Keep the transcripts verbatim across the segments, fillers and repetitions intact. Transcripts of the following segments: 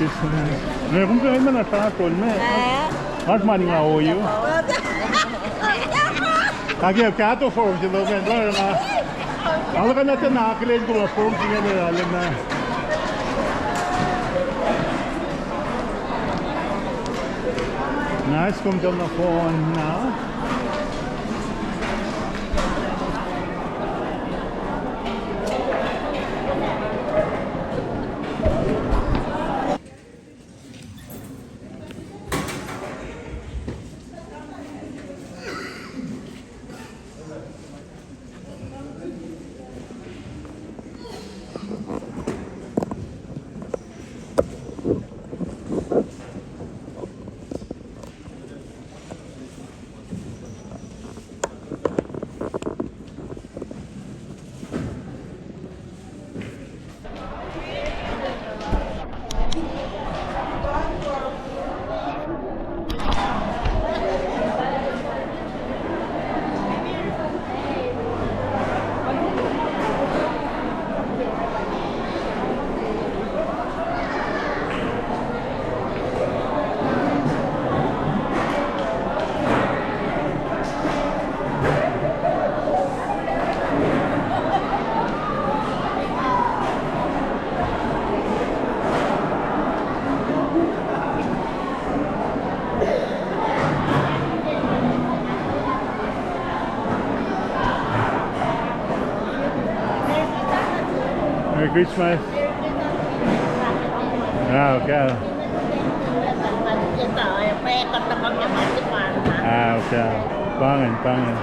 Me kom ke ma na sra tol me. Oasr mani nga oyu. Kake kahto form se logan lar nga. Alu kan na tena akelen kom form se inge na alem na. Nice kom tol na phone na. Merry Christmas. Ah, okay. Ah, okay. Pangan, pangan.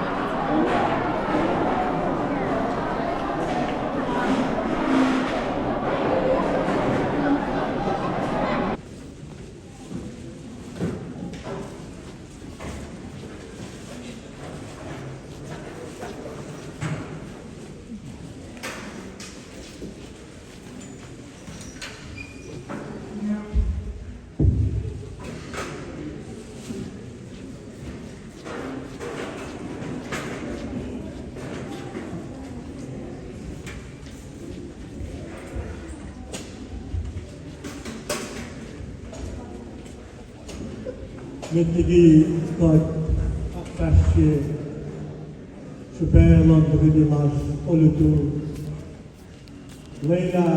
Met liki kuht ahkfahsrye srihpac luhn tuhkweni lasr olutu, lwelah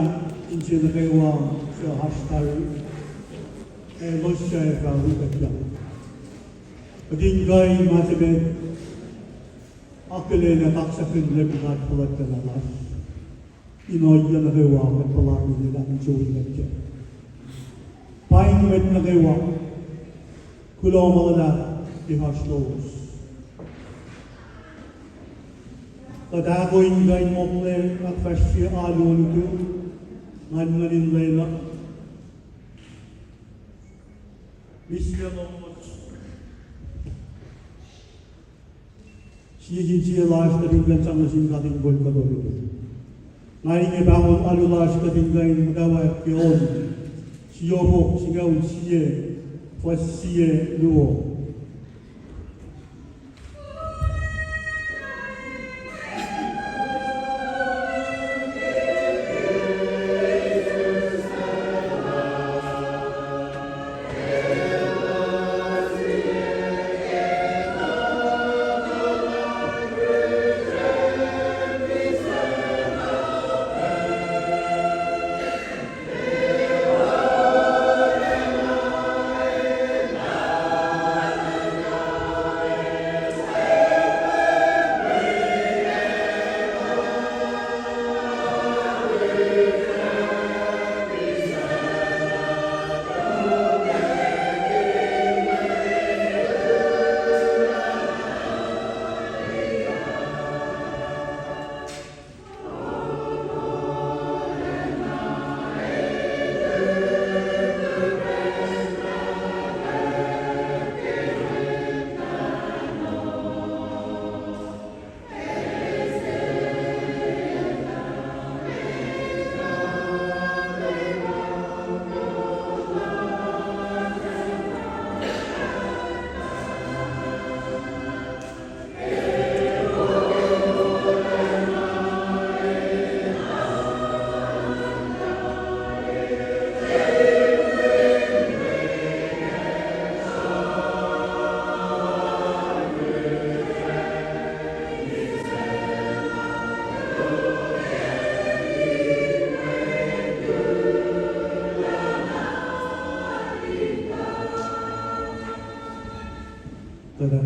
inse nuh kwewa suc oasr tari, ac elos suc ac fah wi kuhtyak. Kuht in kuh in ma se met akihlen ac kaksakihn Leum God fuhlwactlacna lasr in ohiyac nuh kwewa kuht puhlakihn lah inse wi kuhtyak. Paing mwet nuh kwewa, kuloh ma luhlahp ke oasr lowos. Kuht ahkoo in kuh in mokle ahkfahsrye alu olutu, ngan nguhn in lwelah mihslac lowos. Sie sin sie lasr kuht in kuh in sang nuh sin God in kol kuht olutu. Nga inge pahngon alu lasr kuht in kuh in muhtwacwacack ke on siofok singucul sie, fuhs sie luo.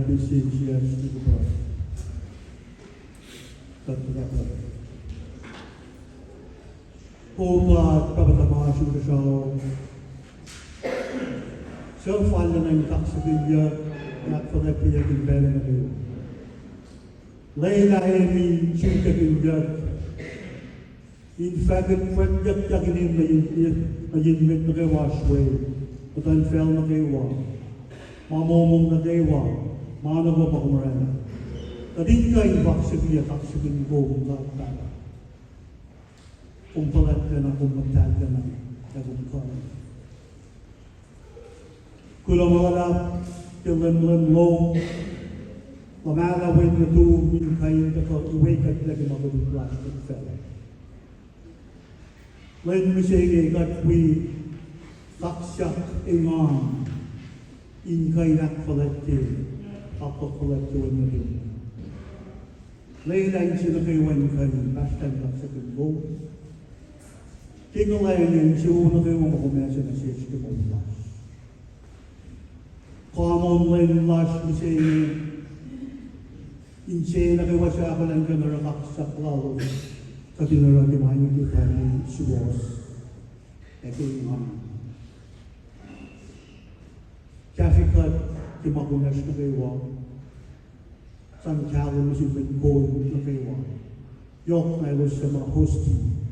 Pacl se insiyacsr nuh ke pruhe. Kuht tuhkahkwack. O God, Pahpah tuhmasr Inkuhsrao, suc fal lacna in kaksakihnyuck, ahkfuhlwactyeyuck in pacl nuh kwewa. Lwelah El in sukakihnyuck, in fahkwack fwackyuckyak inem nuh yen, nuh yen mwet nuh kwewa oasr we, muhtuhnfacl nuh kwewa, ma momong nuh kwewa, ma nuh kwewa pa kom oraclah. Kuht in kuh in kaksakihn, kaksakihn kom, God Pahpah. Kom fuhlwactlacna, kom muhtahllacna, ac kom kuhlwacng. Kuloh ma luhlahp ke lwemlem lom, luhmahlah wen nuhtum in kuh in tuhkuh iwekuhtlac ke ma koluk lasr kuht facluh. Lwen mihsenge kuht wi kaksak engan in kuh in ahkfuhlwactye, ahkfuhlwactye wen nuhtum. Lwelah inse nuh kwewa in kuh in pahsrlah in kaksakihn kom. Ke kuhlwacng insewowo nuh kwewa ma kom ase nuh sesr ke moul lasr. Kanon lwen lasr mihsenge, inse nuh kwewa suc ahkolah in kuh in oruh kaksak lalos, kuht in oruh ke ma inge ke pacl suwohs ac ke engan. Kahsrwe kuht ke ma kunacsr nuh kwewa, sang kahlwem nuh sin mwet kol nuh kwewa, yohk na elos suc ma hosting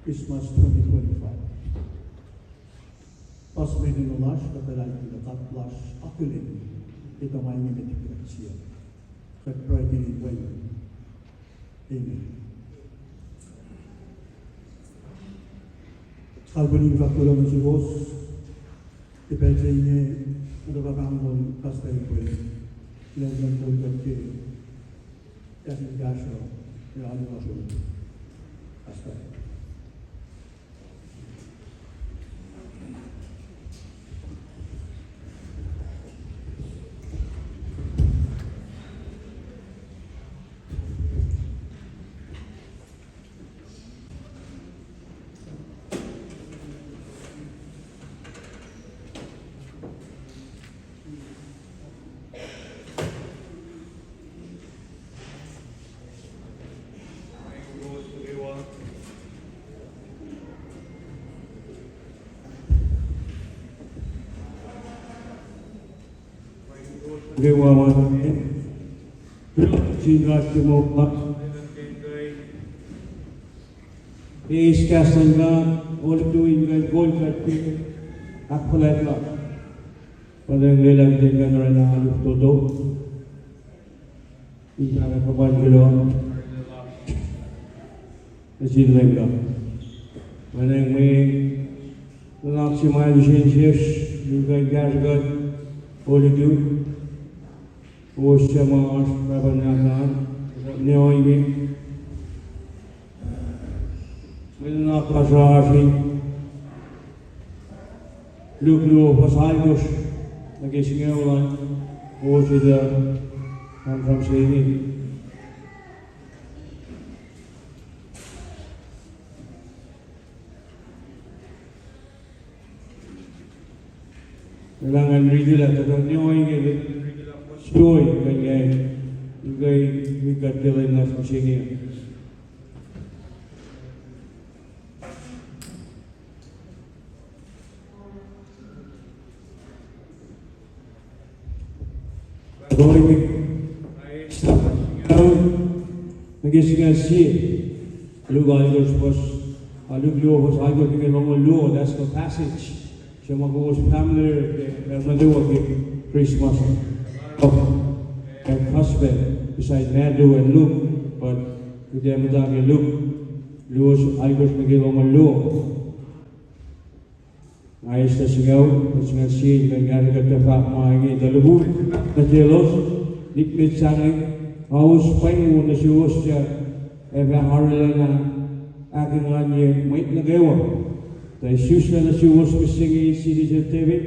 Christmas twenty twenty-five. Puhs mwe enenuh lasr kuht luhlahlfongi lah God lasr akihlen, etuh ma inge met liki kuht siyuck. Kuht pruhe ke inen Wen. Amen. Kalweni fahk kuloh nuh suwos ke pacl se inge, muhta pahngon Pastor April, lwen nuhn kol kuht ke kahs in kahsruh, ac alu lasr uh. Pastor. Kwewa ma, sin God ke moul lasr. Eis kahs luhn God, olutu in kuh in kol kuht ke ahkfuhlwact lasr. Pwacnwacng lwelah kuht in kuh in oraclah alu fototo. In fahkwack kuloh nuh sin Leum God. Pwacnwacng mwe nuhnak se ma lusyen sesr in kuh in kahsrwe kuht olutu. Kowos suc ma oasr pahpah nahtuhl, ne ohinge. Mwe nuhnak lasr oasr in Luk luo fuhs alkosr nuh ke singucul an, kowos etuh sramsram se inge. Elah ngan riti lah, tuhsruhk ne ohinge, riti lah fuhs luo in kuh in, in kuh in wi kuht ke lwen lasr mihsenge. Nuh ke singucul sie, Luk alkosr fuhs, ah, Luk luo fuhs alkosr nuh ke longoul luo, that's the passage. Suc ma kowos familiar ke, ke ma nuh kwewa ke Christmas. Of, and Gospel, beside Matthew and Luke, but kuht ac muhta ke Luk luo alkosr nuh ke longoul luo. Nga eis tuh singucul, tuh singucul sie, in kuh in kahsrwe kuht tuh fahk ma inge tuh lihpufacn nuh selos, nikmet sahngweng, nga us pweng wo nuh suwos suc ac fah arulacna ahkenganye mwet nuh kwewa. Tuh isuslac nuh suwos mihsenge seed se David,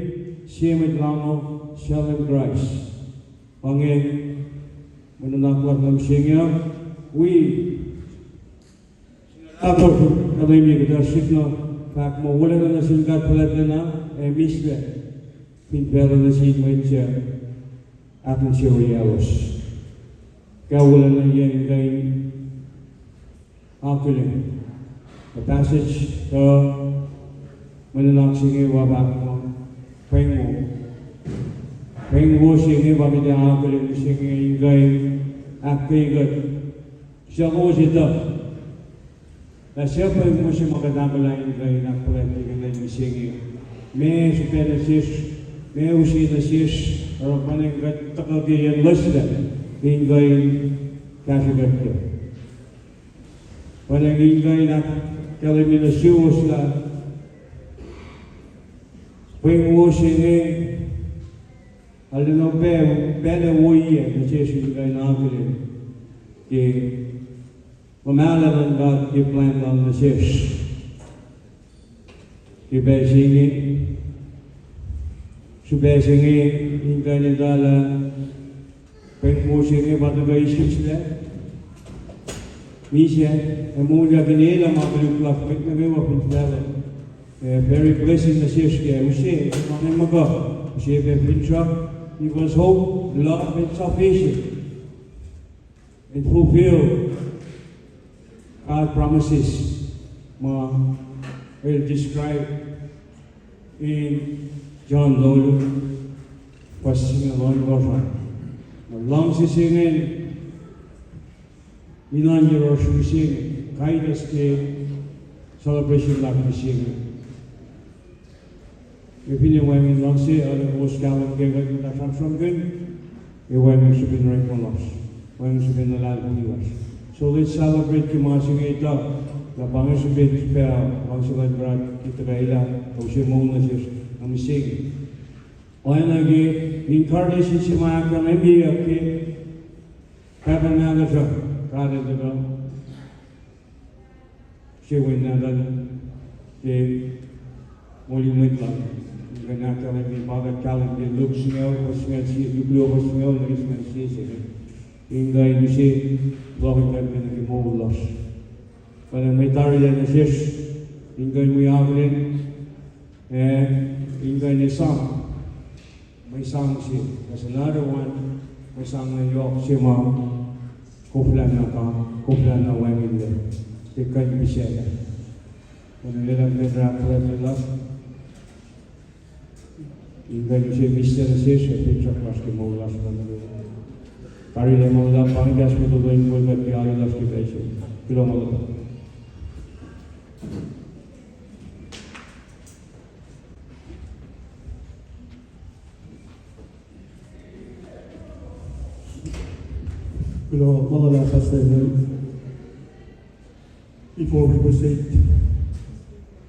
sie mwet lahngo suc Leum Kraist. Pa inge mwe nuhnak lasr nuh mihsenge uh, wi Ator, kalweni kuhtuh srihk na fahk muh wolacna nuh sin God fuhlwactlacna ac mihslac fin facluh nuh sin mwet suc ahkinsewowoye elos. Kawulan na yen kuh in akihlen. The passage, uh, mwe nuhnak se inge pa pahk muh pweng wo. Pweng wo se inge pa kuht ac akihlen mihsenge in kuh in ahkkweye kuht. Suc kowos etuh lah suc pweng wo se ma kuht ahkolah in kuh in ahkfuhlwactye kuht mihsenge? Meac srihpac nuh sesr, meac use nuh sesr, oruh pwacnwacng kuht tuhkuh ke yen loeslac in kuh in kahsrwe kuht kac? Pwacnwacng in kuh in ahkkahlwemye nuh suwos lah pweng wo se inge arulacna pacl, pacl woiyac nuh sesr in kuh in akihlen ke luhmahlah luhn God ke plwacn Lal nuh sesr. Ke pacl se inge, srihpac se inge in kuh in etuh lah pweng wo se inge pa tuhkuh isrihsrlac. Misac, ac moulyak in elah ma koluk lasr mwet nuh kwewa fin facluh. Ac very blessing nuh sesr ke use ma inge muhkwena, use pac finsrak, give us hope, love and salvation, and fulfill God promises ma el describe in John tolu, fuhs singucul ohnkohsr an. Na luhngse se inge in oan yohrohsr mihsenge, guide us ke celebration lasr mihsenge. Ac finne wacngihn luhngse, arlac kowos kahlwem ke kuht in sramsramkihn, ac wacngihn srihpen orekma lasr, wacngihn srihpen luhlahlfongi lasr. So let's celebrate ke ma se inge etuh lah pa inge srihpen srihpac luhngse luhn God ke tuhkuh elah, use moul nuh sesr nuh mihsenge. Oacna ke incarnation se ma ahkkahlwemyeyuck ke Pahpah Nahtuhl, God El tuhkuh se wen nahtuhl ke moul in mwet lal. In kuh in ahkkahlwemye pa kuht kahlwem ke Luke singucul, fuhs singucul sie, Luke luo, fuhs singucul nuh ke singucul sie se inge, in kuh in use lohng kuht nuh ke moul lasr. Kuh in mwe tari nuh sesr in kuh in wi akihlen, ac in kuh in esam mwe sang se, as another one, mwe sang na yohk se ma koflahna ka, koflahna wacngihnlac ke kuh in pihsac. Kuh in lwelah kuht in ahkfuhlwactye lasr in kuh in use mihslac nuh sesr ac finsrak lasr ke moul lasr uh. Tari lah ma luhlahp pa inge, kahs fototo in kol kuht ke alu lasr ke pacl se. Kuloh ma luhlahp. Kuloh ma luhlahp, Pastor Edwin. Before we proceed,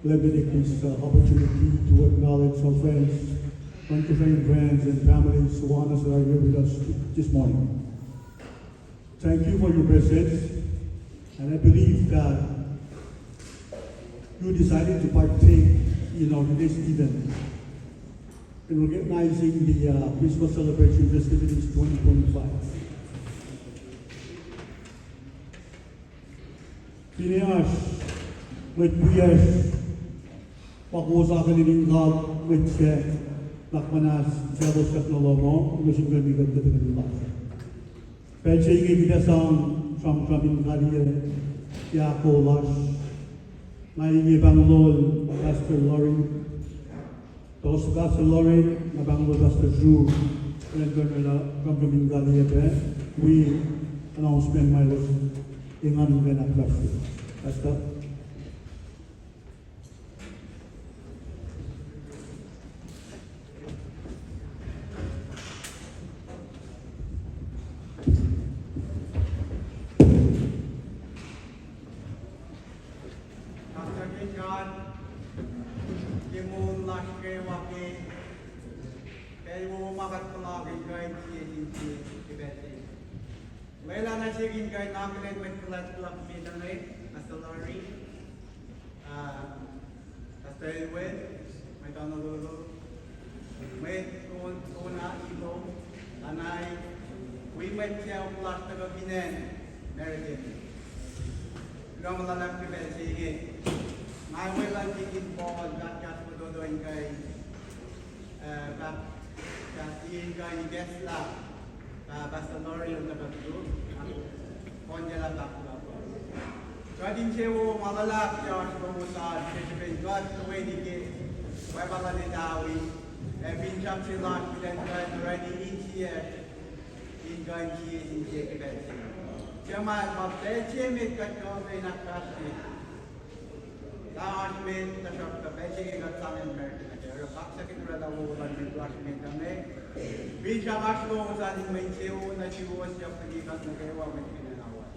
let me take this, uh, opportunity to acknowledge our friends, Francophone friends and families, Soanas, that are here with us this morning. Thank you for your presence, and I believe that you decided to partake in our today's event in recognizing the, uh, Christmas celebration festivities twenty twenty-five. Finne oasr mwet wiyacsr ma kowos akihlen in God, mwet sac, nuhnak muhnahs, suc kowos suk nuh lohm uh, kowos in kuh in wi kuht ke tuhkweni lasr. Pacl se inge kuht ac sang sramsram in kaliyac ke ahkoo lasr. Nga inge pahnglol Pastor Lori, Pastor Lori, nga pahnglol Pastor Drew, kuh in kuh in oraclah sramsram in kaliyac pac, wi announcement ma elos engan in kuh in ahkfahsrye. Pastor. Kahsruh ke God, ke moul lasr kwewa ke pacl wowo ma kuht puhlakihn kuh in sie sin sie ke pacl se inge. Lwelah nuh sik in kuh in akihlen mwet fuhlwact luhk me nuh met, Pastor Lori, ah, Pastor Edwin, mwet Honolulu, mwet Kona, Ilo, Lanai, wi mwet sacohk lasr tuhkuh fin acn America. Kuloh ma luhlahp ke pacl se inge. Nga weluhl Deacon Paul, fahk kahs fototo in kuh in, ah, fahk kahs in kuh in ikacslah Pastor Lori el tuhkuh, kondela pahkpuh. Kuht insewowo ma luhlahp ke oasr lowos an, ke srihpen kuht toeni ke Pahpah luhn Etawi, ac finsrak se lasr kuht in kuh in orani insiyacsr in kuh in sie sin sie ke pacl se. Ke ma, ma pacl se met kuht kuh in ahkfahsrye lah oasr met, tuhsruhktuh pacl se inge kuht sang America nuh kac. Oruh kaksakihn oraclah wowo luhn mwet lasr met uh me. Finsrak lasr lowos an in mwe insewowo nuh suwos, yohk liki kuht nuh kwewa mwet fin acn Hawaii.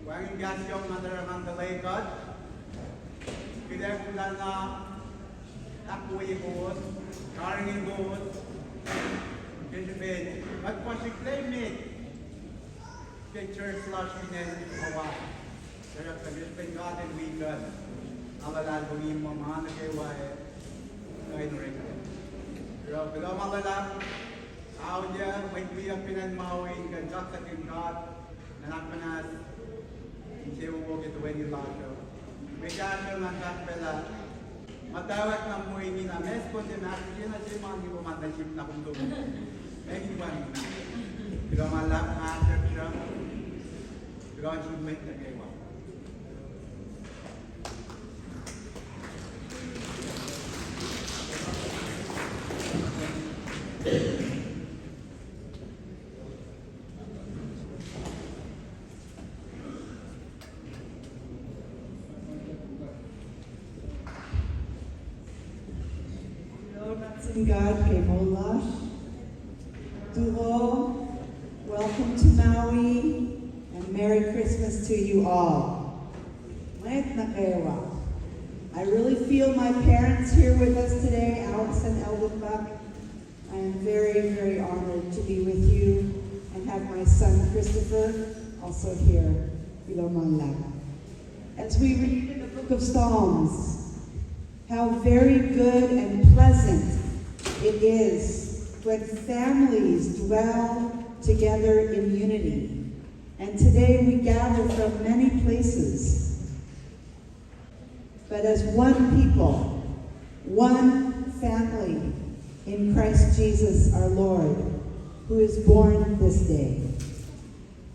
Wacngihn kahs yohk na tuh oruh ngan tuhlac kuht. Kuht ac kuhtana ahkwoye kowos, karihngihn kowos, ke srihpen kuht pa srihklac met ke church lasr fin acn Hawaii. Tuhsruhktuh ke srihpen God El wi kuht, nga luhlahlfongi muh ma nuh kwewa ac kuh in orekma. Oruh kuloh ma luhlahp, aolyacl, mwet wiyuck fin acn Maui in kuh in kaksakihn God, nuhnak muhnahs, insewowo ke toeni lasr uh. Mwe kahsruh ngan fahk pacl ah, muhtwacwacack na mwe ingena, ma soko se ma ahkfihsye nuh se ma nipo ma nuh sihk na kom tok. Meac in wacngihn na. Kuloh ma luhlahp, nga ahksruhksruh. Kuloh sin mwet nuh kwewa. Kuloh nuh sin God ke moul lasr. Tuo, welcome to Maui, and Merry Christmas to you all. Mwet nuh kwewa. I really feel my parents here with us today, Alex and Eldon Buck. I am very, very honored to be with you and have my son Christopher also here. Kuloh ma luhlahp. As we read in the book of Psalms, how very good and pleasant it is when families dwell together in unity. And today we gather from many places, but as one people, one family in Christ Jesus our Lord, who is born this day.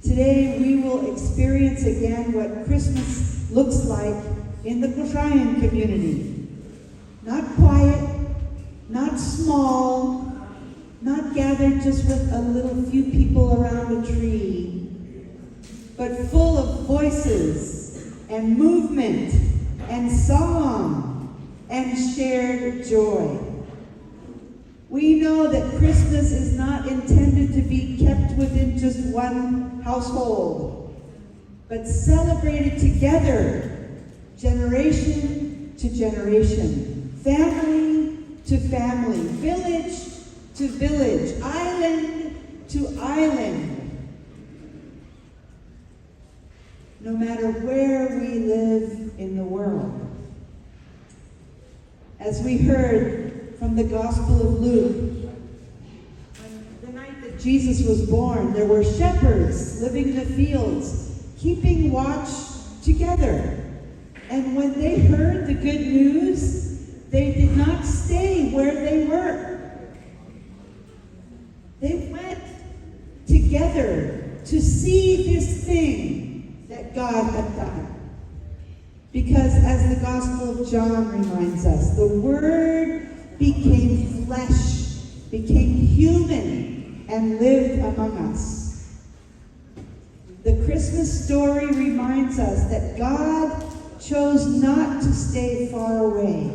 Today we will experience again what Christmas looks like in the Kosraean community. Not quiet, not small, not gathered just with a little few people around a tree, but full of voices and movement and song and shared joy. We know that Christmas is not intended to be kept within just one household, but celebrated together, generation to generation, family to family, village to village, island to island, no matter where we live in the world. As we heard from the Gospel of Luke, on the night that Jesus was born, there were shepherds living in the fields, keeping watch together. And when they heard the good news, they did not stay where they were. They went together to see this thing that God had done. Because, as the Gospel of John reminds us, the Word became flesh, became human, and lived among us. The Christmas story reminds us that God chose not to stay far away,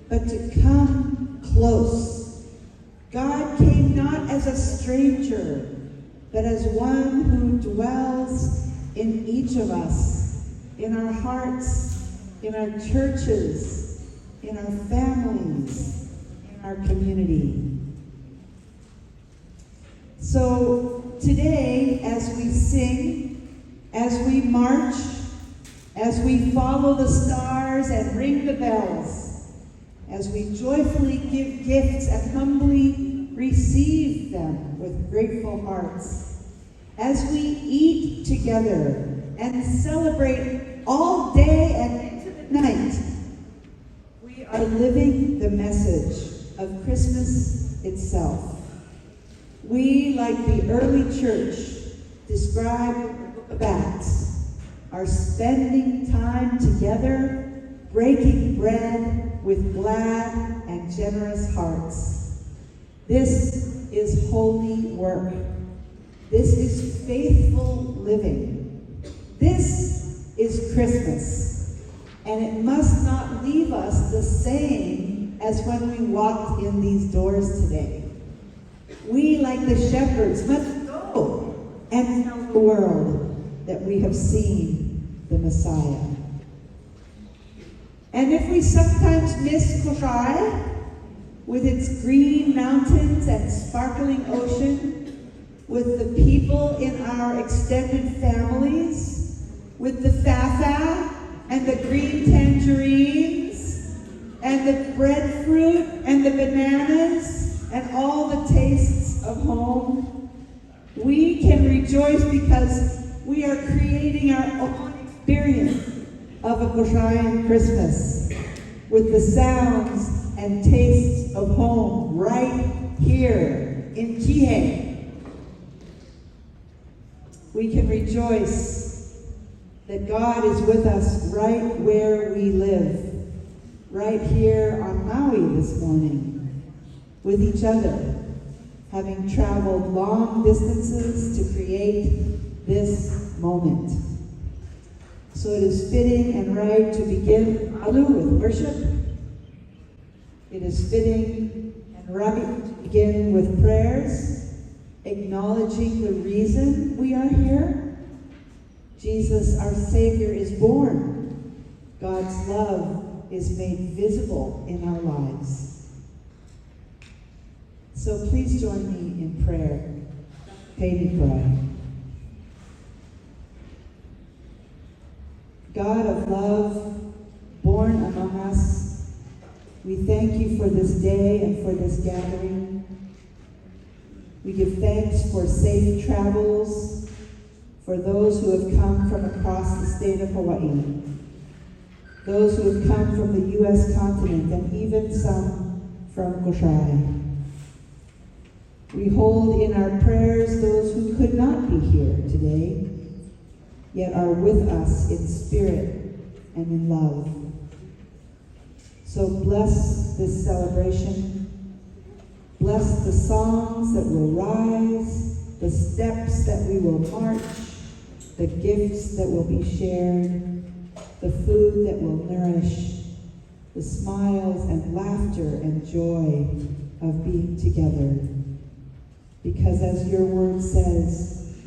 but to come close. God came not as a stranger, but as one who dwells in each of us, in our hearts, in our churches, in our families, in our community. So today, as we sing, as we march, as we follow the stars and ring the bells, as we joyfully give gifts and humbly receive them with grateful hearts, as we eat together and celebrate all day and into the night, we are living the message of Christmas itself. We, like the early church described in the book of Acts, are spending time together, breaking bread with glad and generous hearts. This is holy work. This is faithful living. This is Christmas. And it must not leave us the same as when we walked in these doors today. We, like the shepherds, must go and tell the world that we have seen the Messiah. And if we sometimes miss Kosrae, with its green mountains and sparkling ocean, with the people in our extended families, with the fahfah and the green tangerines and the breadfruit and the bananas and all the tastes of home, we can rejoice because we are creating our own experience of a Kosraean Christmas with the sounds and tastes of home right here in Kihei. We can rejoice that God is with us right where we live, right here on Maui this morning, with each other, having traveled long distances to create this moment. So it is fitting and right to begin Alu with worship. It is fitting and right to begin with prayers, acknowledging the reason we are here. Jesus, our Savior, is born. God's love is made visible in our lives. So please join me in prayer. Pray we pray. God of love, born among us, we thank you for this day and for this gathering. We give thanks for safe travels for those who have come from across the state of Hawaii, those who have come from the U S continent, and even some from Kosrae. We hold in our prayers those who could not be here today, yet are with us in spirit and in love. So bless this celebration. Bless the songs that will rise, the steps that we will march, the gifts that will be shared, the food that will nourish, the smiles and laughter and joy of being together. Because as your word says,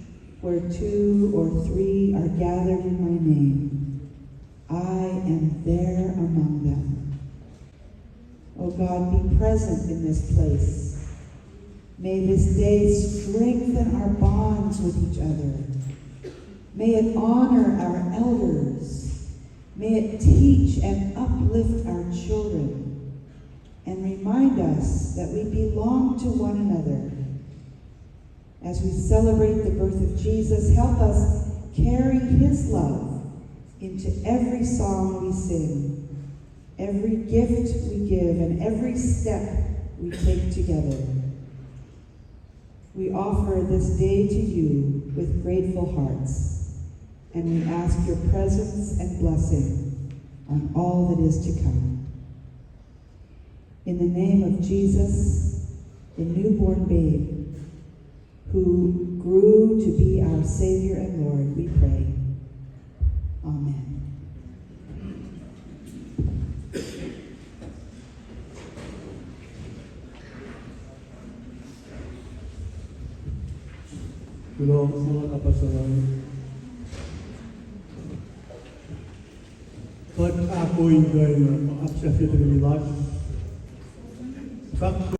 where two or three are gathered in my name, I am there among them. Oh God, be present in this place. May this day strengthen our bonds with each other. May it honor our elders. May it teach and uplift our children and remind us that we belong to one another. As we celebrate the birth of Jesus, help us carry his love into every song we sing, every gift we give, and every step we take together. We offer this day to you with grateful hearts, and we ask your presence and blessing on all that is to come. In the name of Jesus, the newborn babe, who grew to be our Savior and Lord, we pray. Amen. Kuloh ma luhlahp, Pastor Ryan. Kuht ahkoo in kuh in ahksahfyelah tuhkweni lasr. Fahk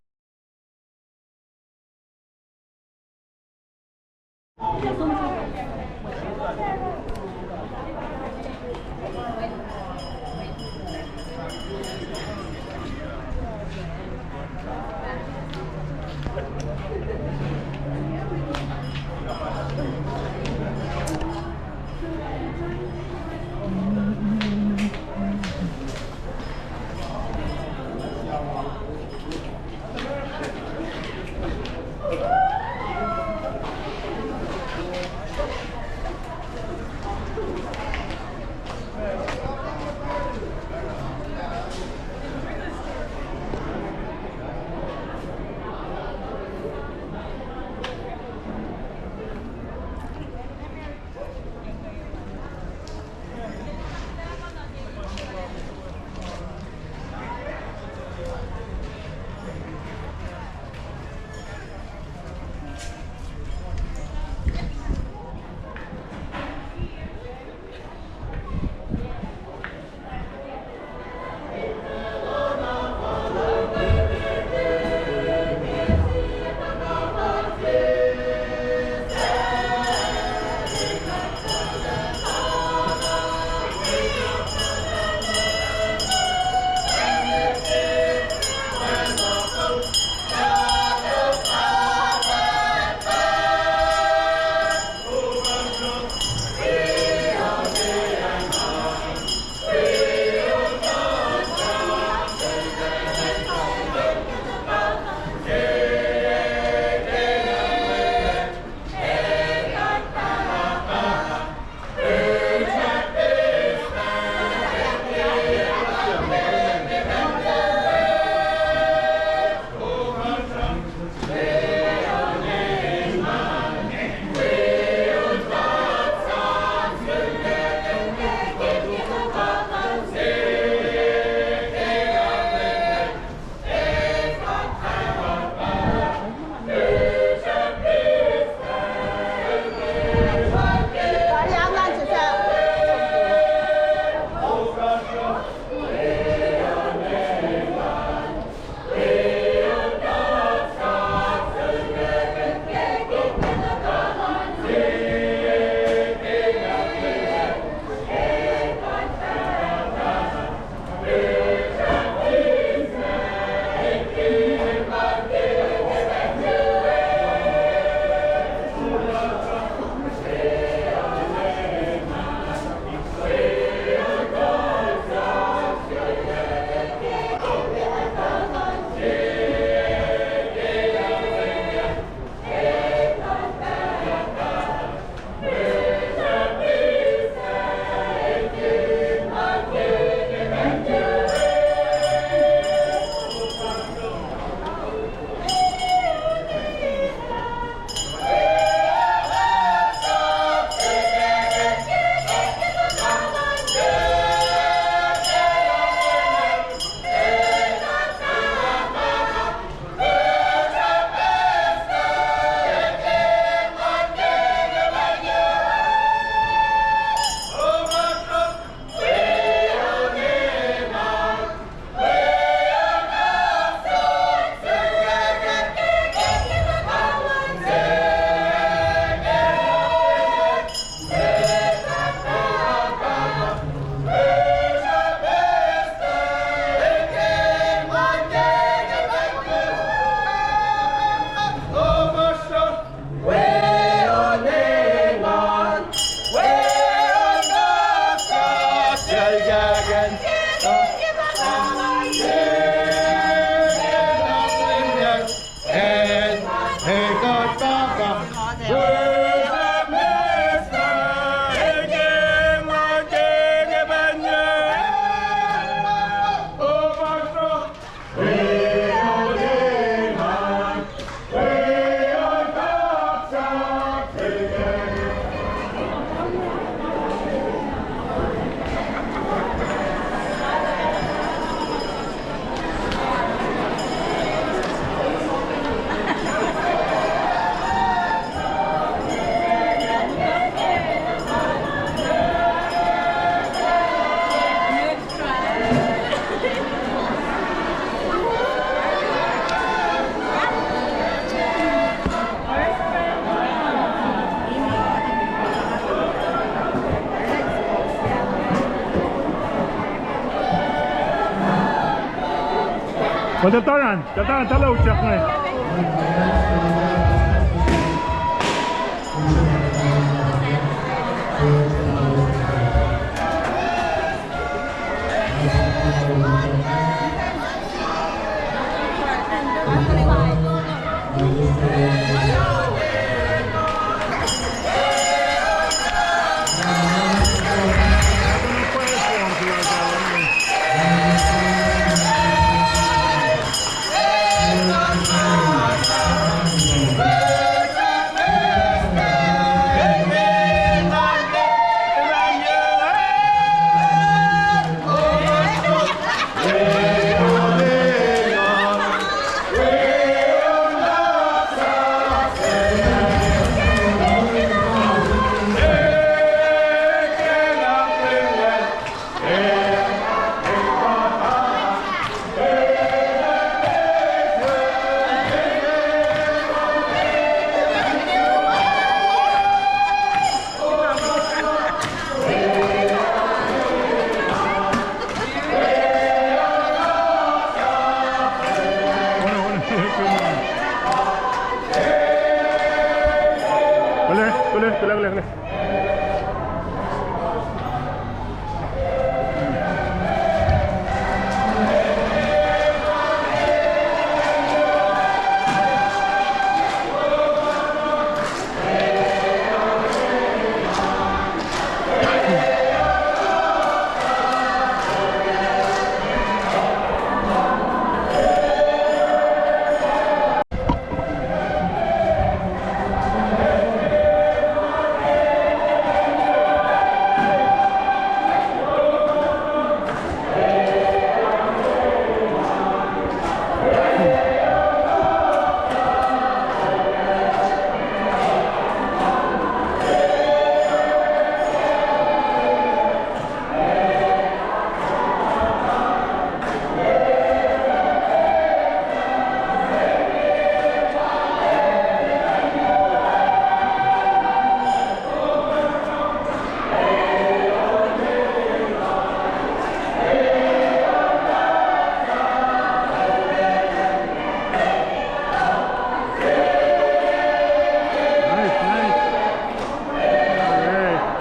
Tataran, tataran, tala utyak inge. Kule, kule, kule, kule, kule. Nice, nice. All right.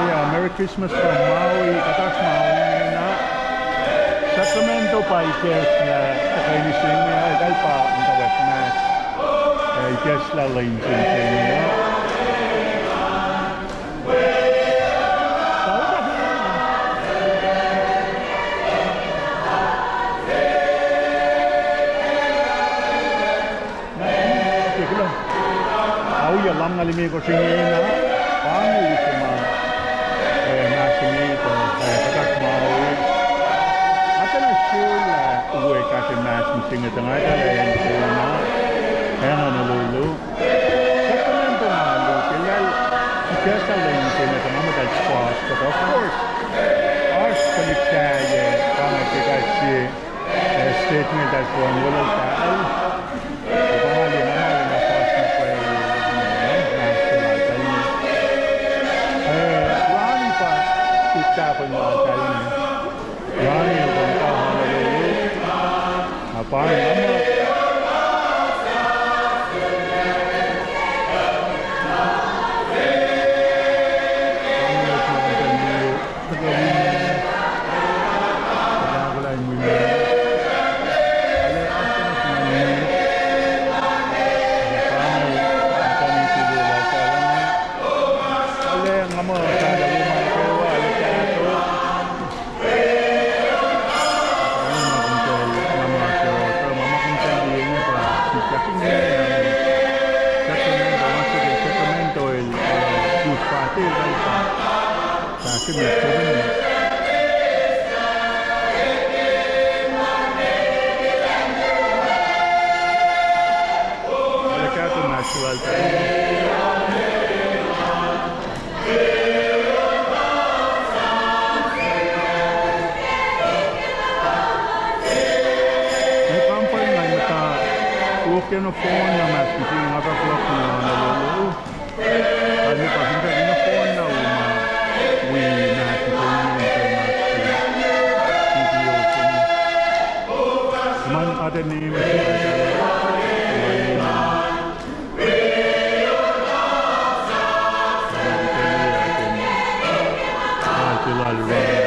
Yeah, Merry Christmas from Maui, kuht oasr Maui ingena. Sacramento pa ikacslah, tuhkweni se inge, eltahl pa in tuh wet mas. Uh, ikacslah lwen se inge. Ohiyac lumngaul limekohsr inge na, pa inge use ma, eh, mas inge pa, eh, kuht oasr Maui. Atacna sulaclah uwe kahs in mas mihsenge tuh nga etuh lah acn se na, acn Honolulu. Sacramento ma lukelal, ikacslah lwen se inge tuh nga muhtahl squash, but of course, oasr tuhlihk sahyac, pa inge ke kais sie, eh, state inge eltahl fong wolacna. Kuh pa nga liye na ma lwen na fahsr na pwacye, eh, mas se lal tahl inge. Eh, Ronnie pa, uttahpwacn lal tahl inge. Ronnie el kom ka Honolulu. Na pa inge ma Ac kampare nga muhta, wo ke nohfohn na mas mihsenge nga fahk luhk na Honolulu. Kalmac pa fin fahk nohfohn na wo ma wi mas mihsenge in kuh in oasr ke video se inge. Kom an ate name se, ah, ke lal Ronnie.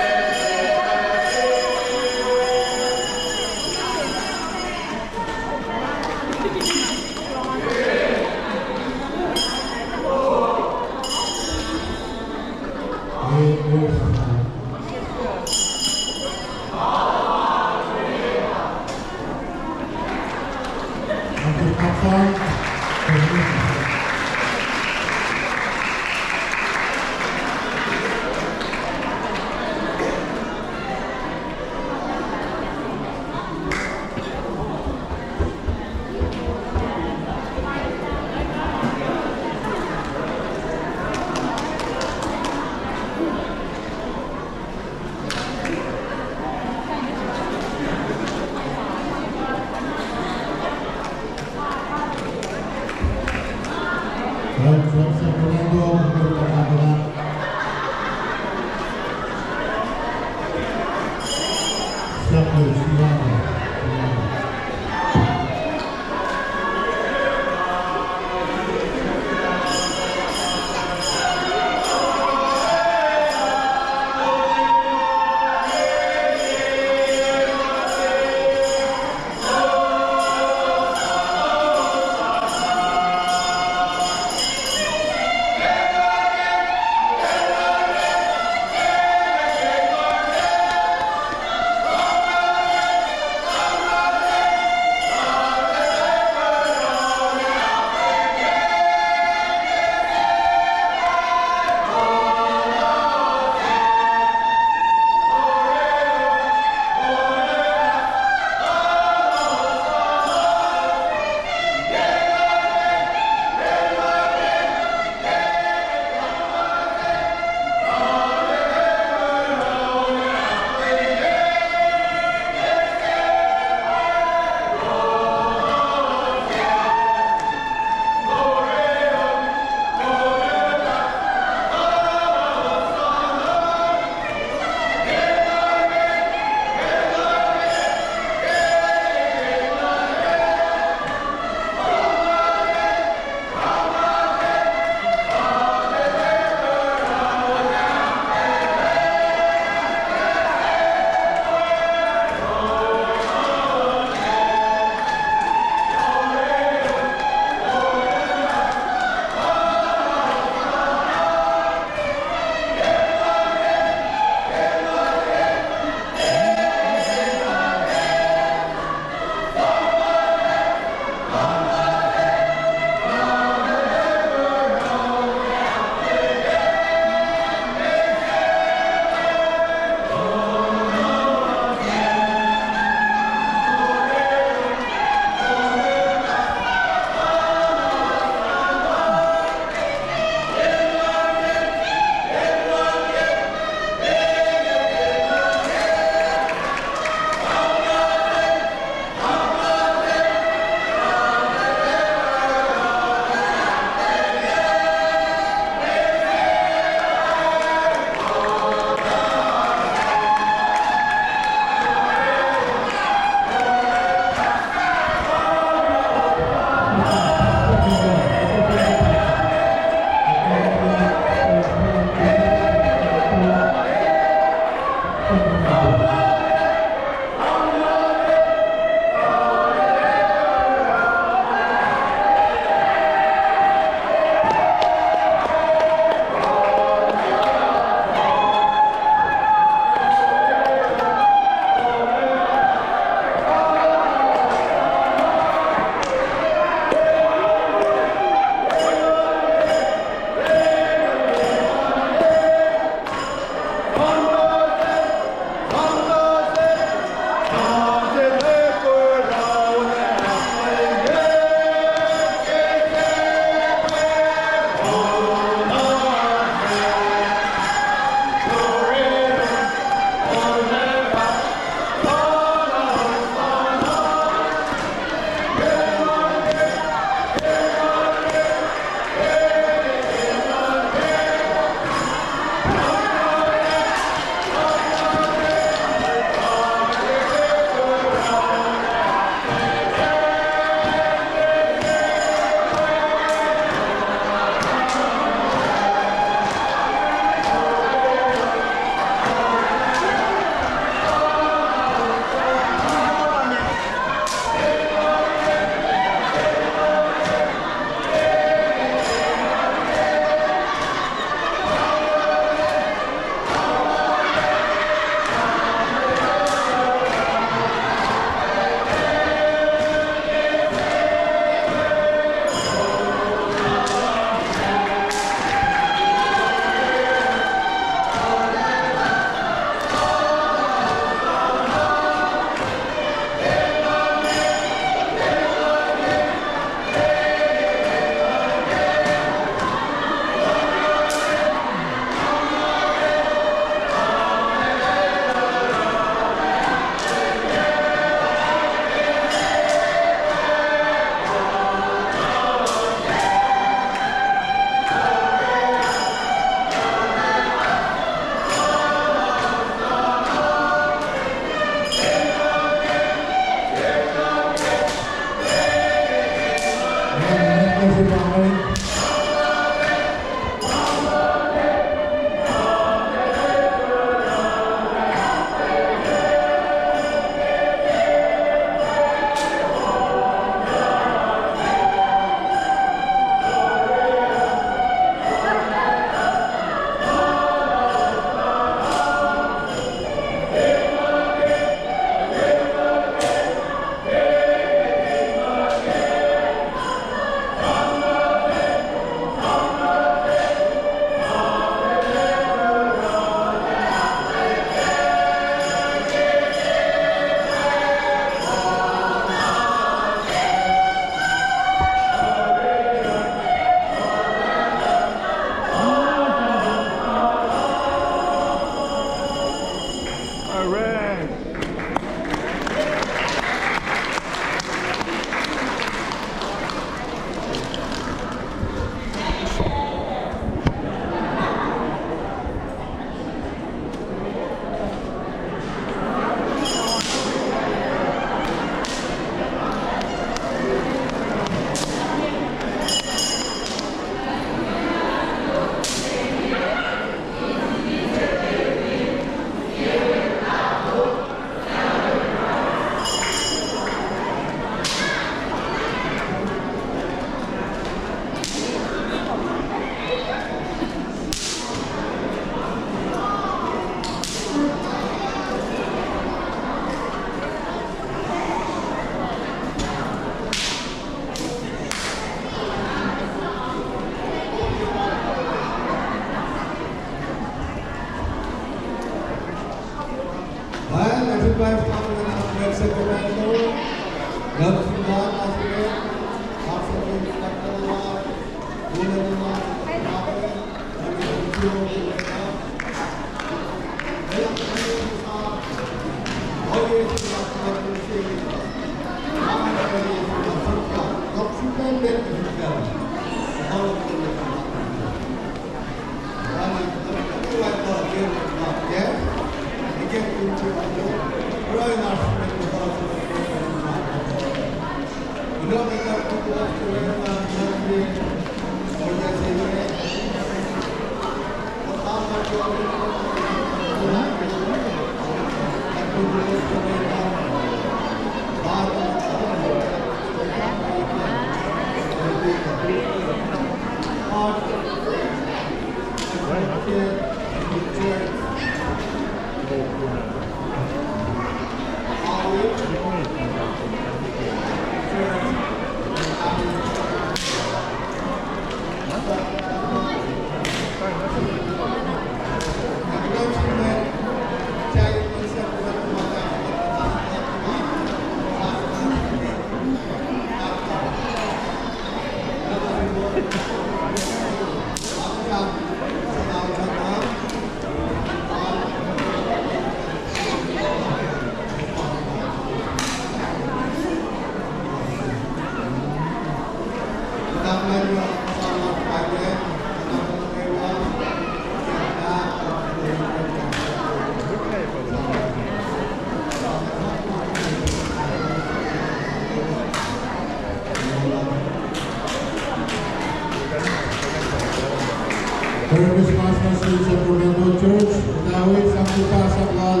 Merry Christmas nuh sin Sacramento Church, Itawi, sang kuhpahsrak lal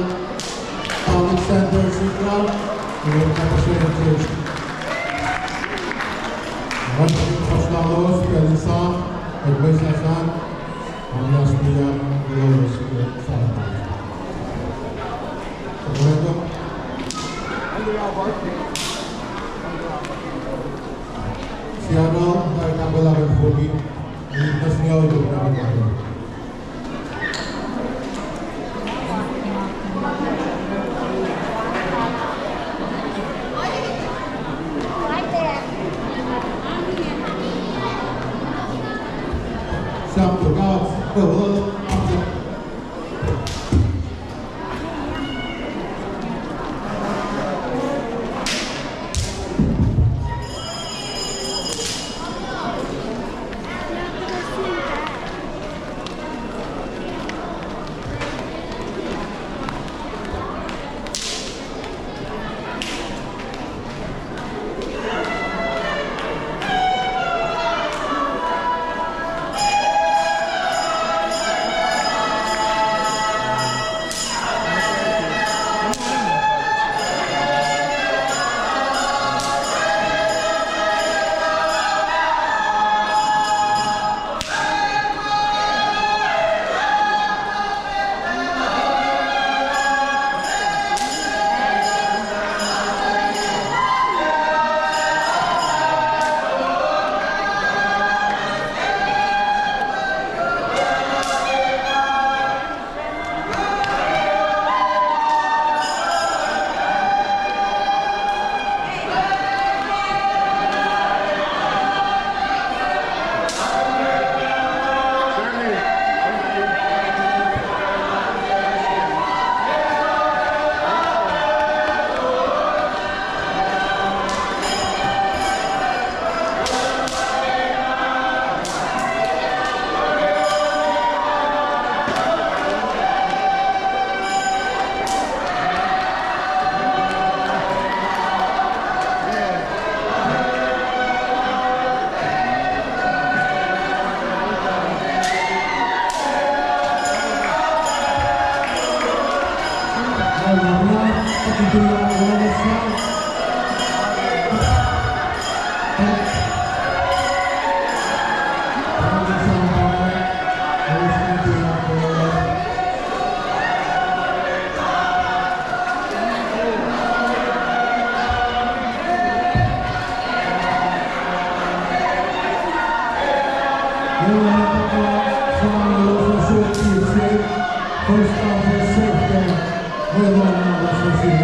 Thomas Sanders Sikra, Union Baptist Church. Merry Christmas lalos, pacl in sang, ac mwe sahsang, oasr pia, lalos, sang. Sacramento. Seattle, February eleven, fourteen. Ini mas niya itu na. Sam to God. First come, first serve.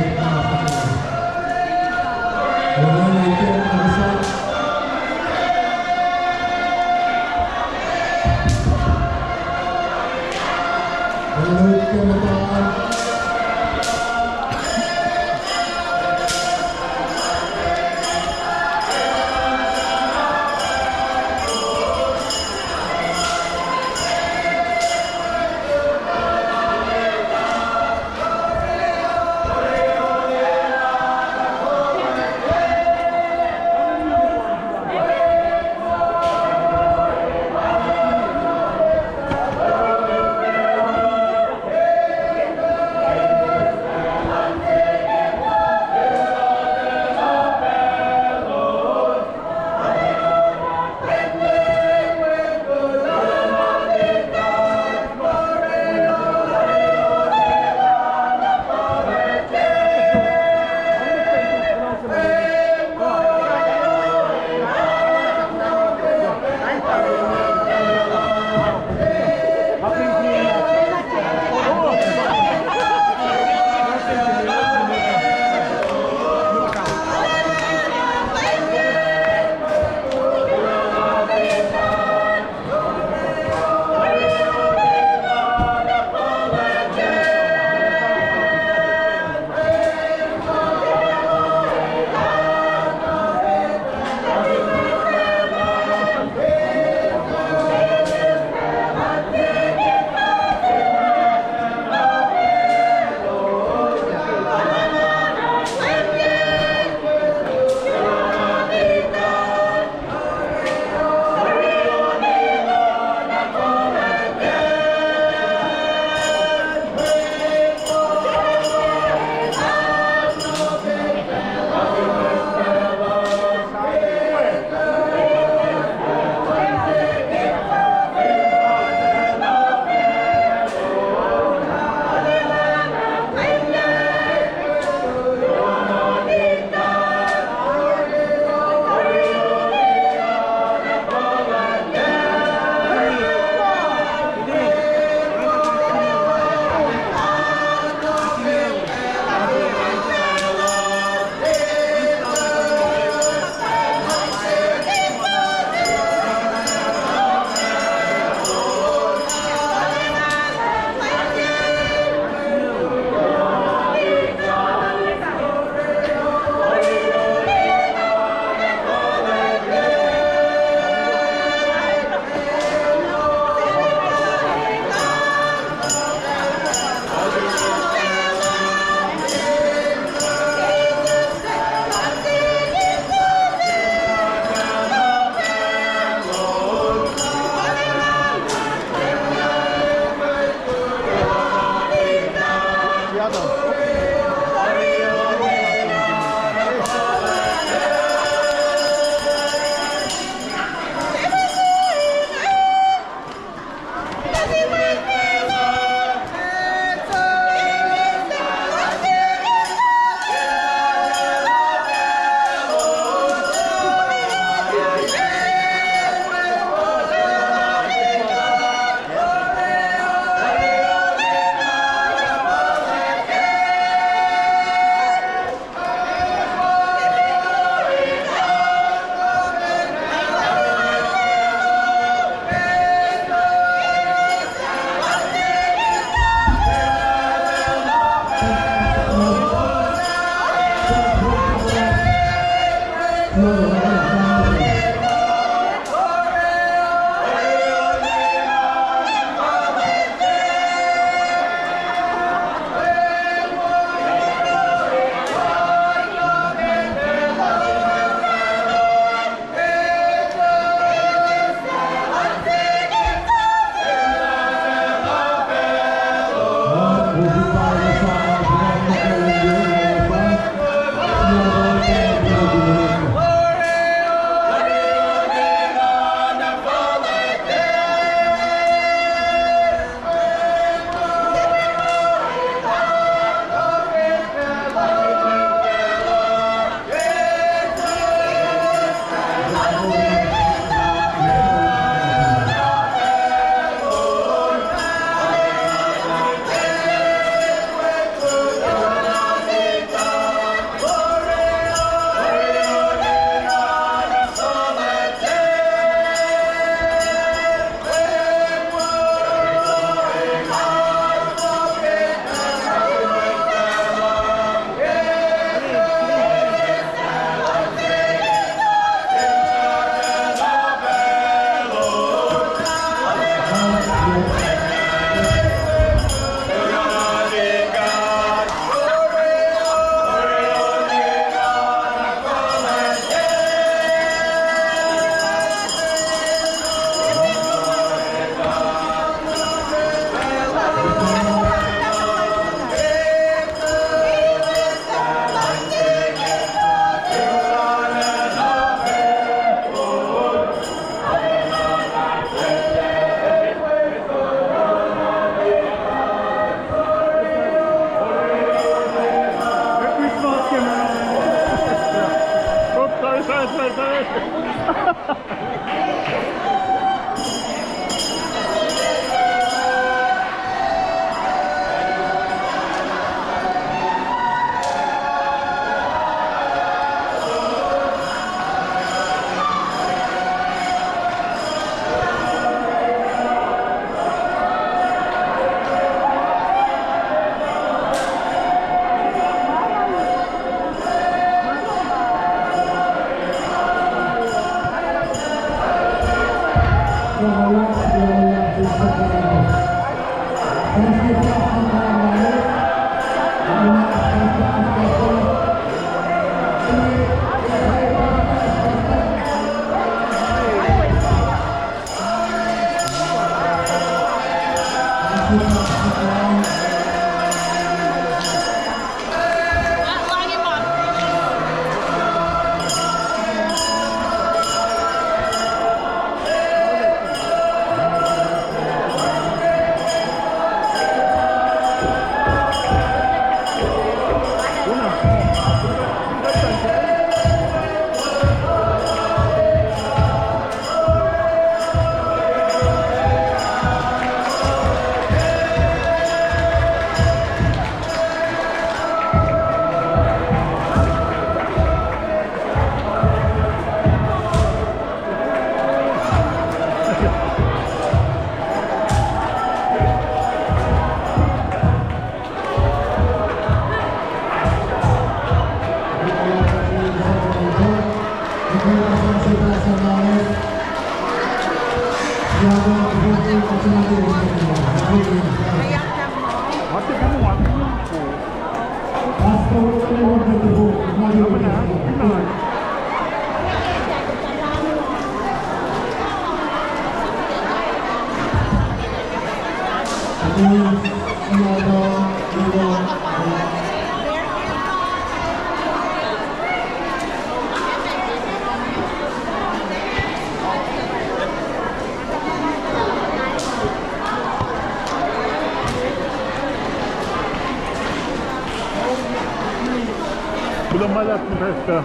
Kuloh ma luhlahp, Pastor.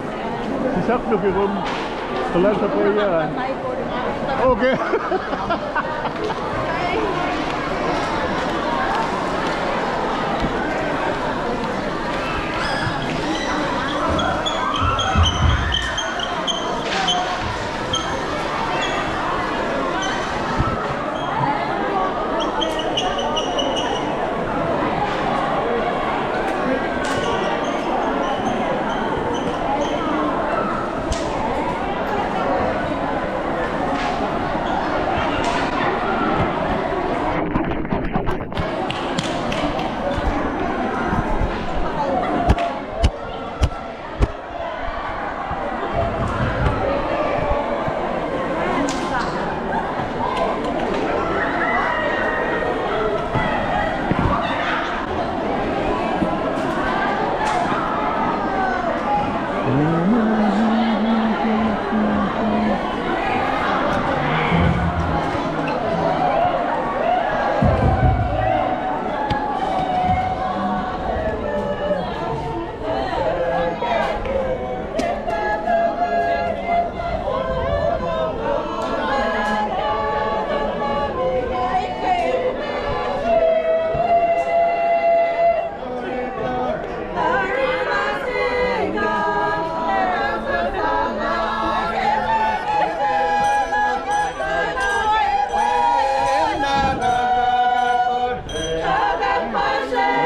Sisap nuh ke kom kuhlwacnsap uh. Okay.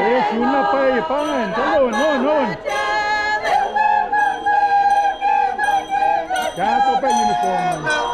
Eis, una pwacye, pa ingacn, tolon, on, on. Kahto pac uniform.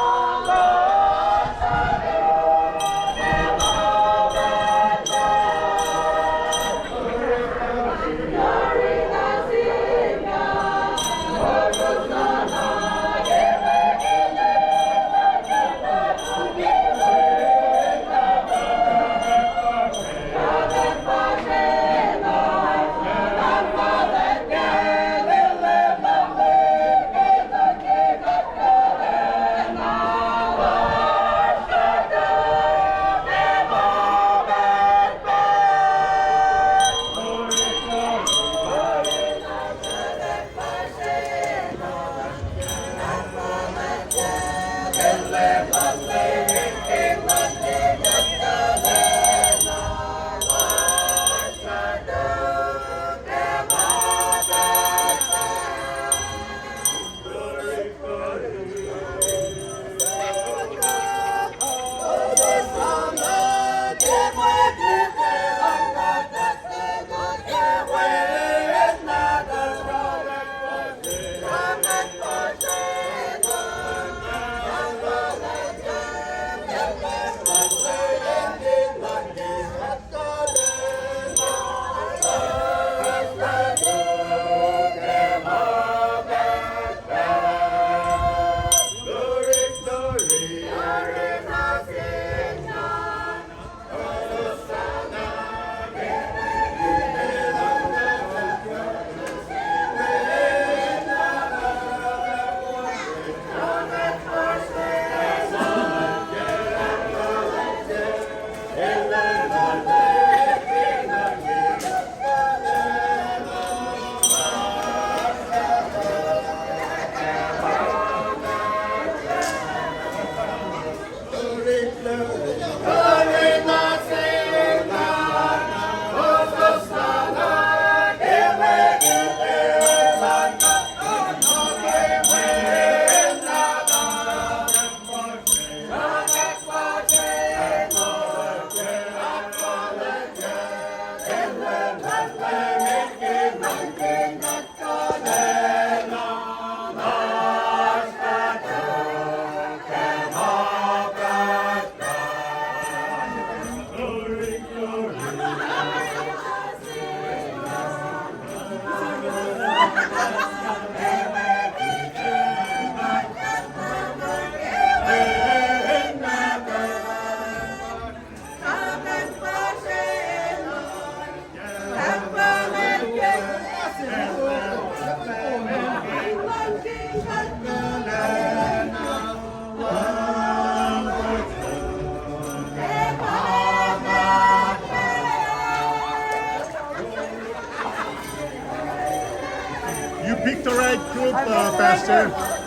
You picked the right group, uh, Pastor.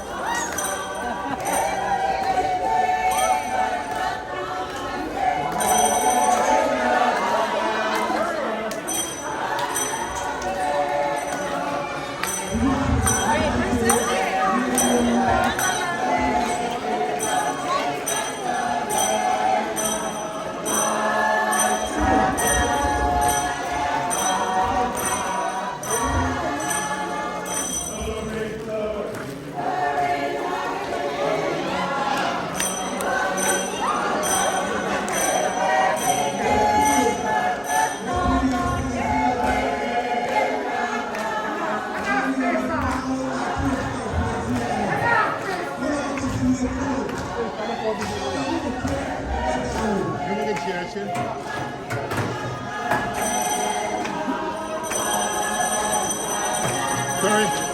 Sorry.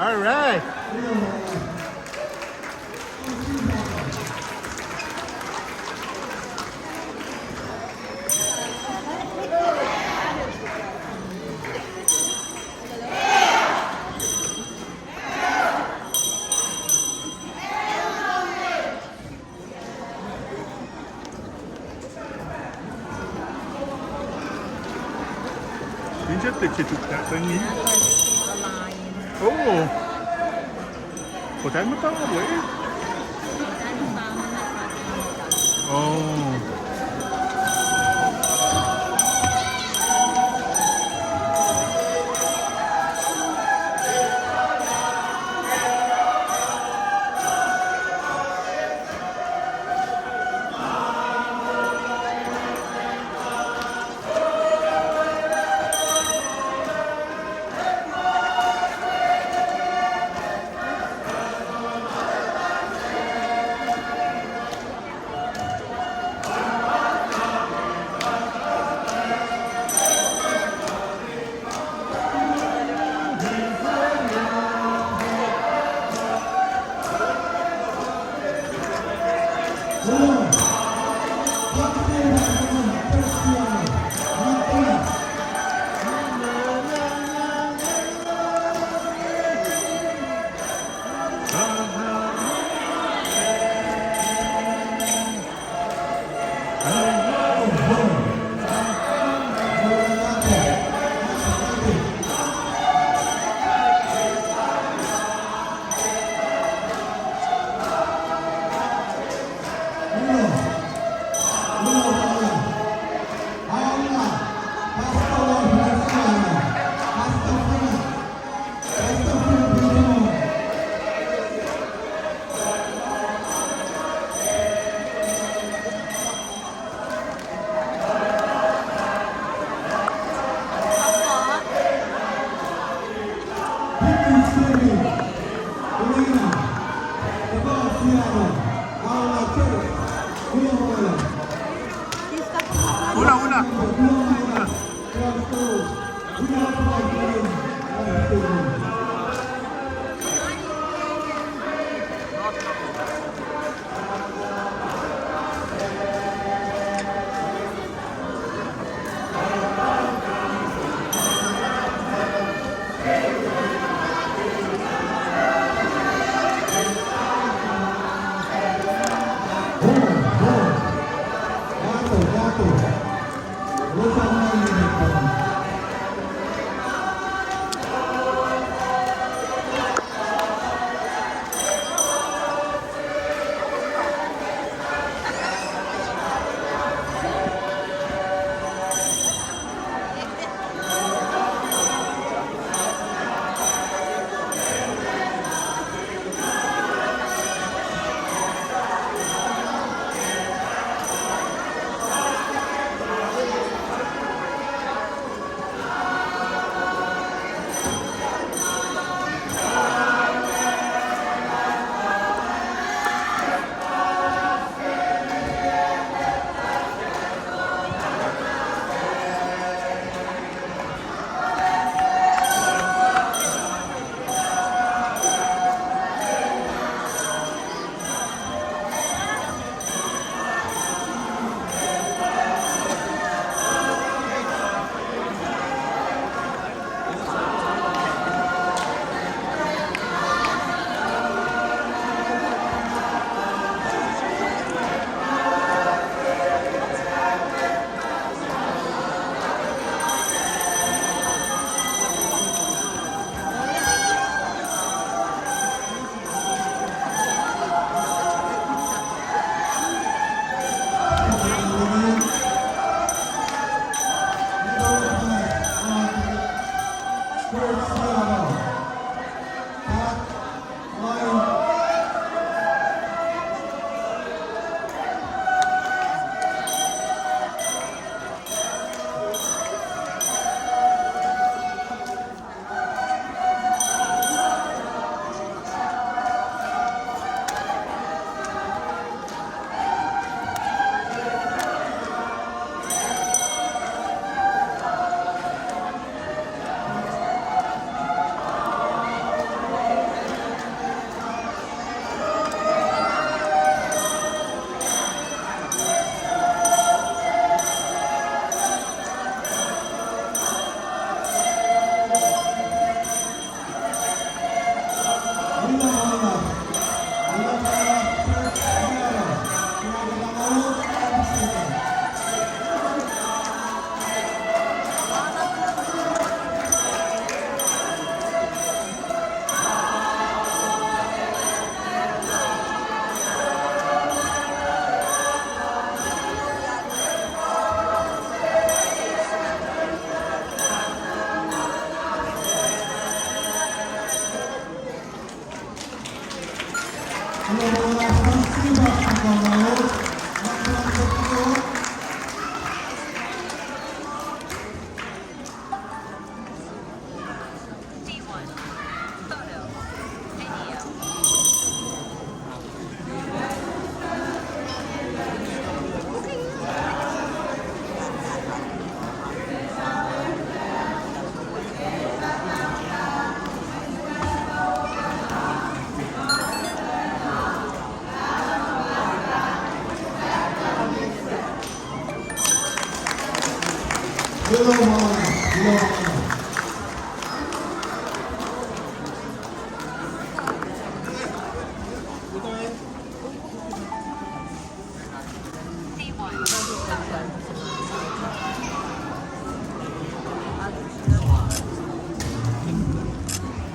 All right. Inse teche tuk ta pengin. Oh. Kotan muhta we? Oh.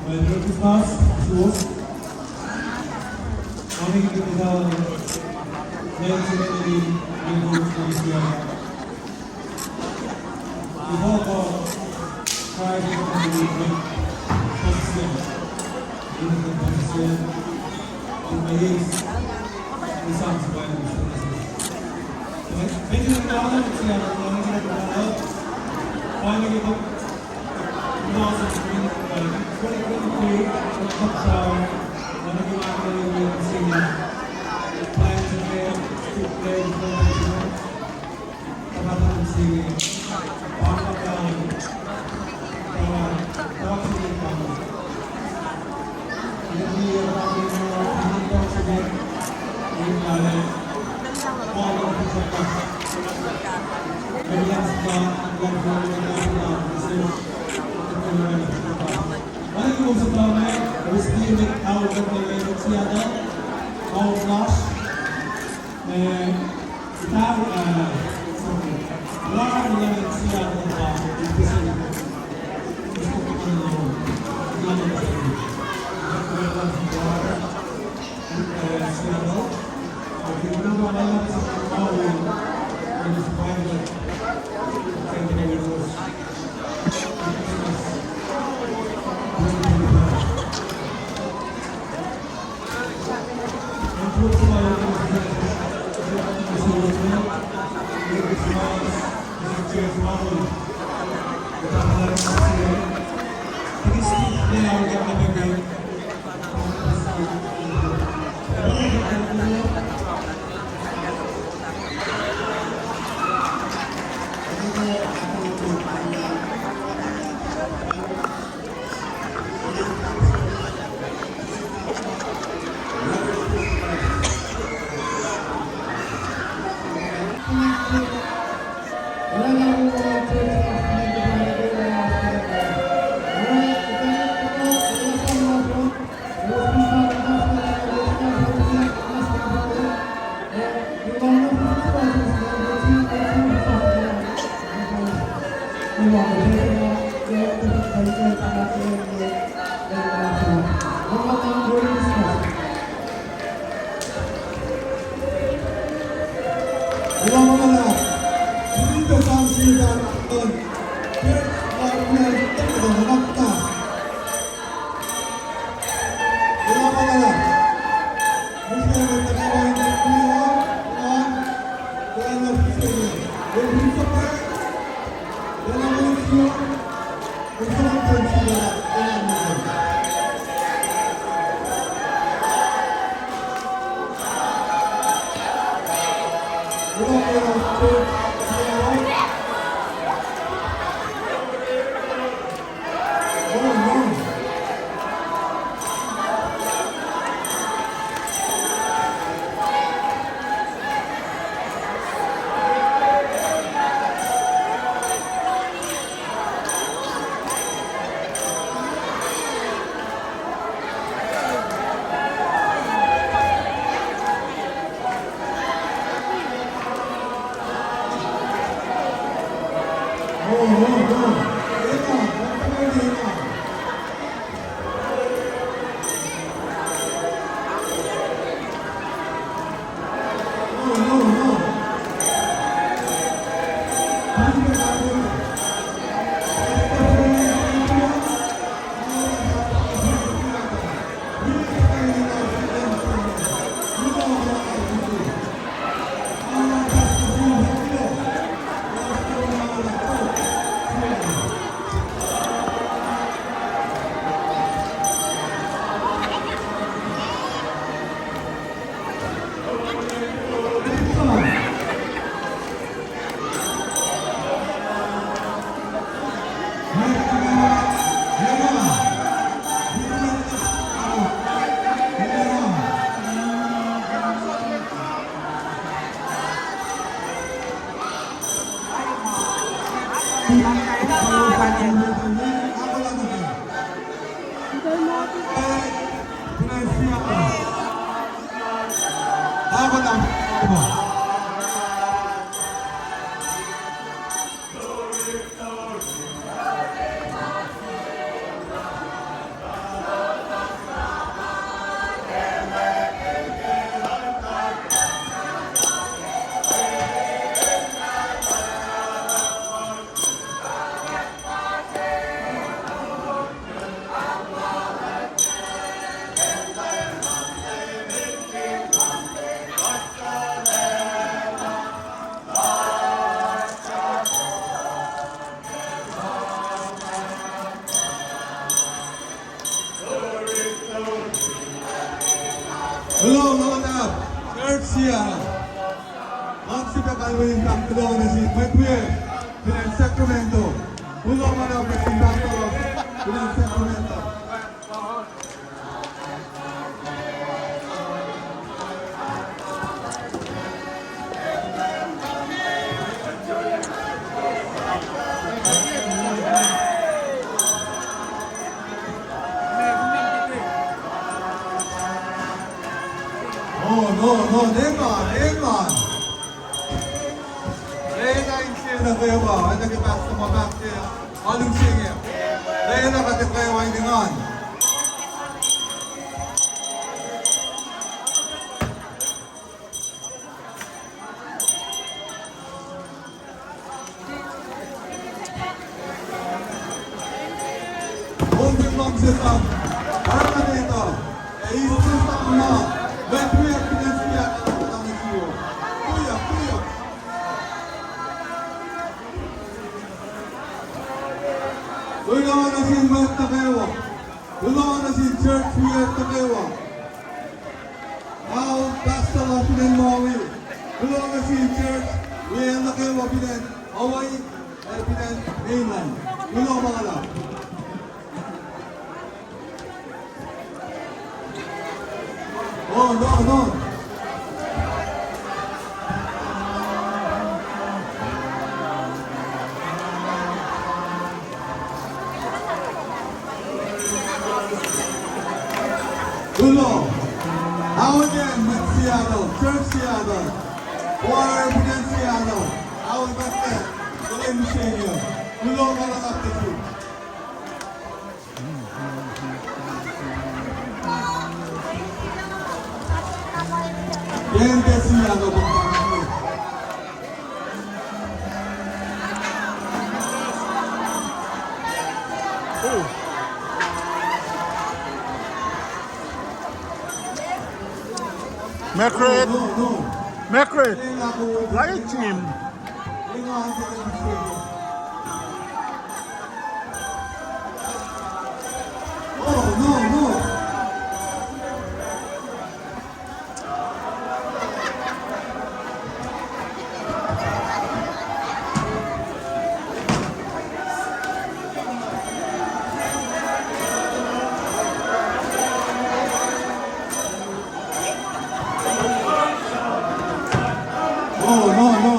Merry Christmas, Sus. Kami ke kita, Merry Christmas, Merry Christmas. Kuloh ma luhlahp, church Seattle. Nga sifilpac kalweni in kuloh nuh sin mwet wiyuck fin acn Sacramento. Kuloh ma luhlahp nuh sin mwet wiyuck fin acn Sacramento. Oh, no, no, never, never. Lwelah insiyac nuh kwewa, oacna ke pastor ma fahk ke alu se inge. Lwelah kuht kwewa in engan. Kom fin luhngse sang, arulacna etuh, ac eis sang ma, mwet wiyuck fin acn Seattle, kuloh nuh suwos. Kuloh, kuloh. Kuloh nuh sin mwet nuh kwewa. Kuloh nuh sin church wiyuck nuh kwewa. Ao pastor lasr fin acn Maui. Kuloh nuh sin church wiyuck nuh kwewa fin acn Hawaii, ac fin acn mainland. Kuloh ma luhlahp. Oh, no, no. Kuloh. Ao ke mwet Seattle, church Seattle, choir fin acn Seattle, ao kuht ke kuloh mihsenge. Kuloh ma luhlahp nuh sum. Margaret. Margaret. Why, Jim? Oh, no, no.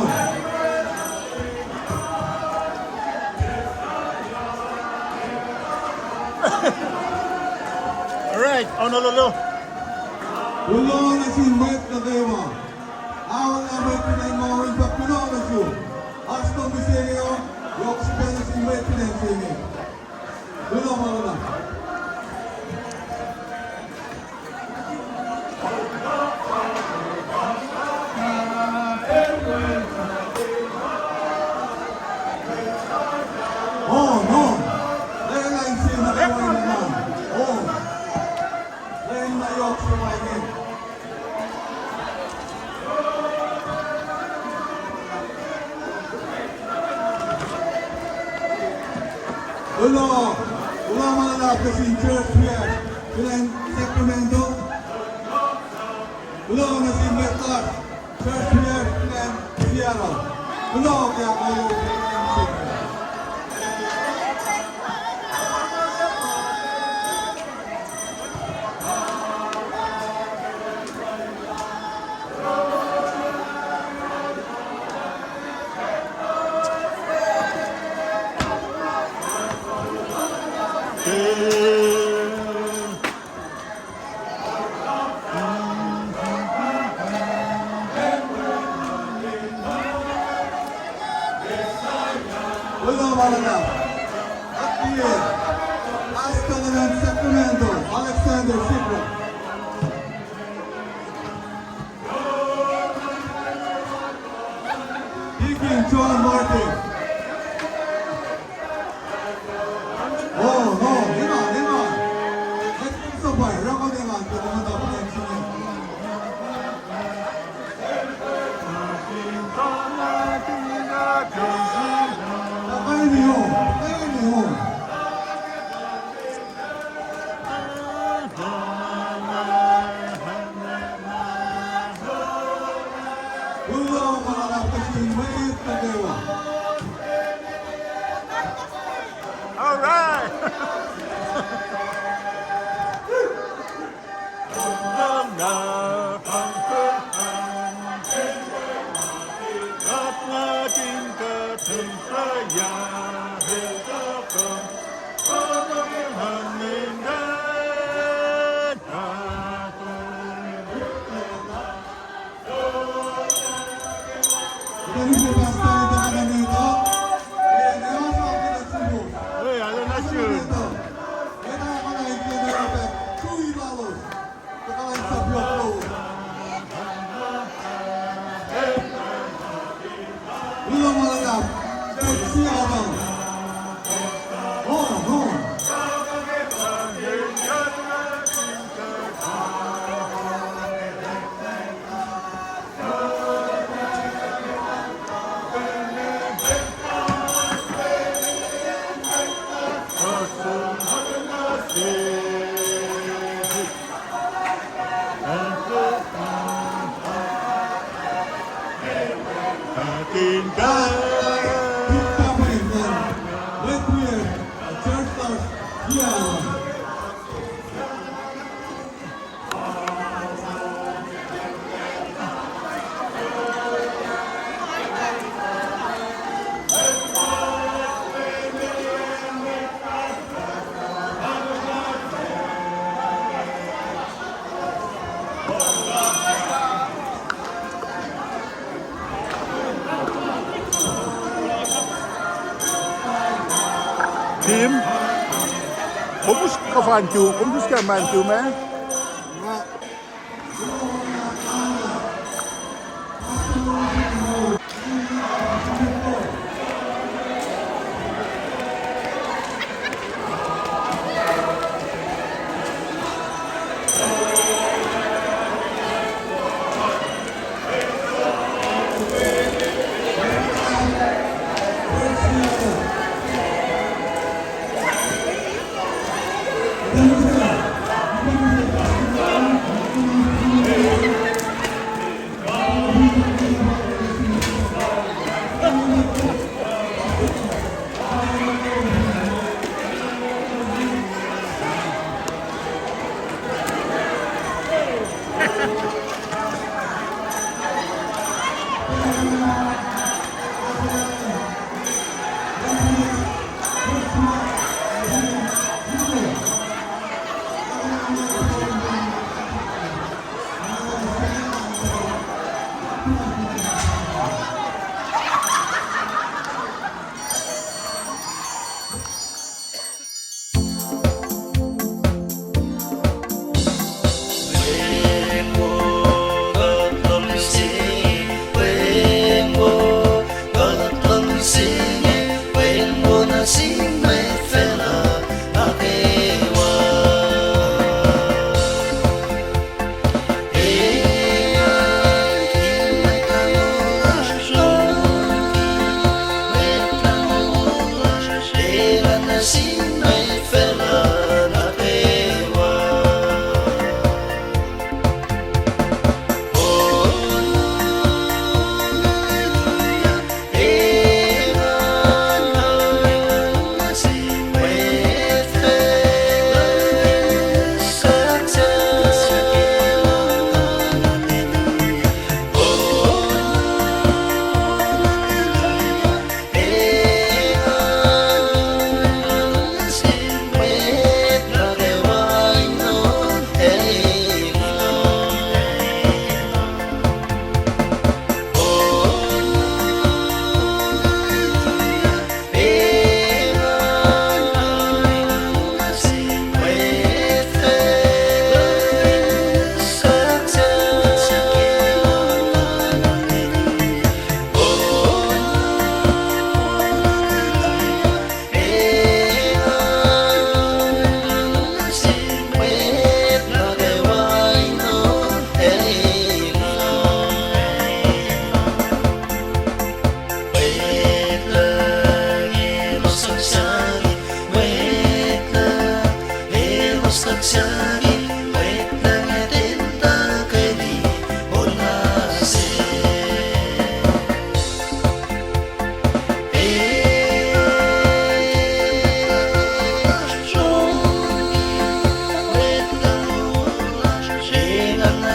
All right, Honolulu. Kuloh nuh sin mwet nuh kwewa. Ao lah mwet fin acn Maui pa kuloh nuh sum. Oasr kom mihsenge uh, yohk srihpac nuh sin mwet fin acn se inge. Kuloh ma luhlahp. Oh, no. Lwelah insiyac nuh kwewa in engan. Oh. Lwelah yohk se ma inge. Kuloh, kuloh ma luhlahp nuh sin church wiyuck fin acn Sacramento. Kuloh nuh sin mwet lasr, church wiyuck fin acn Seattle. Kuloh ke ahkkahlwemye. Aston and Sacramento, Alexander Sipra. Deacon John Martin. Oh, no, hang on, hang on. Let's go somewhere. Hang on, hang on. All right. Tim, kom us kuh fan tu, kom us kuh fan tu ma?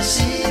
Se